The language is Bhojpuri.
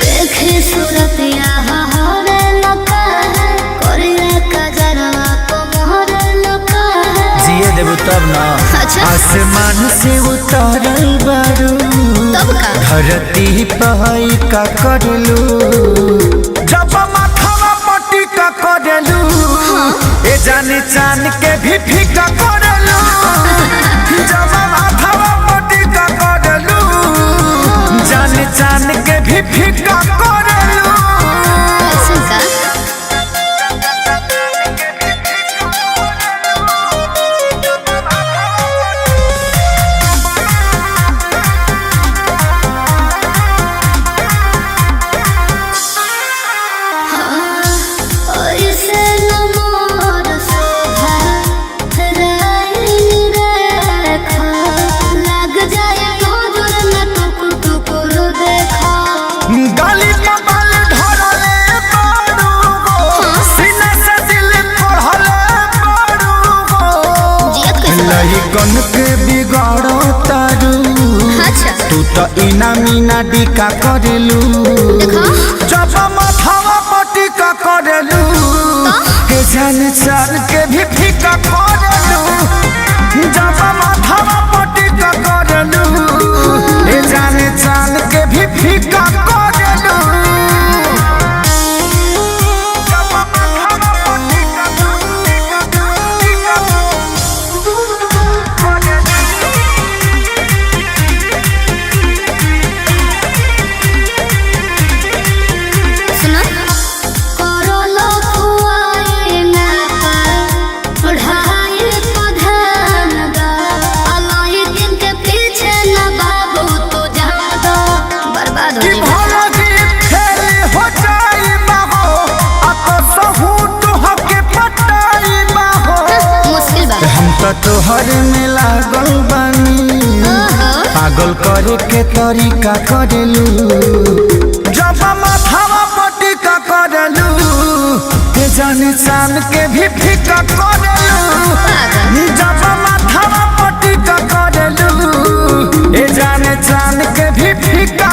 देखे सूरतिया हरे लका कोरिया का जरवा को मोहर लका। जिए देबू तब ना। अच्छा। आसमान से उतरल बारू, तब का? धरती पहई का करलू, जब माथवा पटी का करलू, ए जानी चांद के भी फीका करलू। जब माथवा पटी का करलू, जानी चांद के भी फीका करलू। ऐसे का? ऐसे न मोर शोभा रानी रेखा, लग जाए नजर न टुकुर टुकुर देखा। गाली पगल ढरले बारू गो, सीना से दिल पढ़ले बारू गो। जियत कैसे बा? लहिकन के बिगाड़ो तारू, अच्छा। तू तो इना मीना डिका करेलू। देखो। जब माथावा पटिका करेलू, के जान चाल के भी फीका करेलू। जब माथावा पटिका करेलू, ए जान चाल के भी फीका करेलू। सुनो करलो खुआए ना पढ़ाई को ध्यान दा, अलाई दिन के पीछे ना बाबू तू जा दो, बर्बाद हो कि जाएगा। भला जी फेल हो जाई बाहो, आ तो सहू तुहके पटाई बाहो। मुश्किल बा। हम तो तोहर में लागल बानी, ओहो। पागल करे के तरीका करेलू। जब माथावा पटिका करेलू, के जाने चांद के भी फीका करेलू। पागल। जब माथावा पटिका करेलू, ए जाने चांद के भी फीका।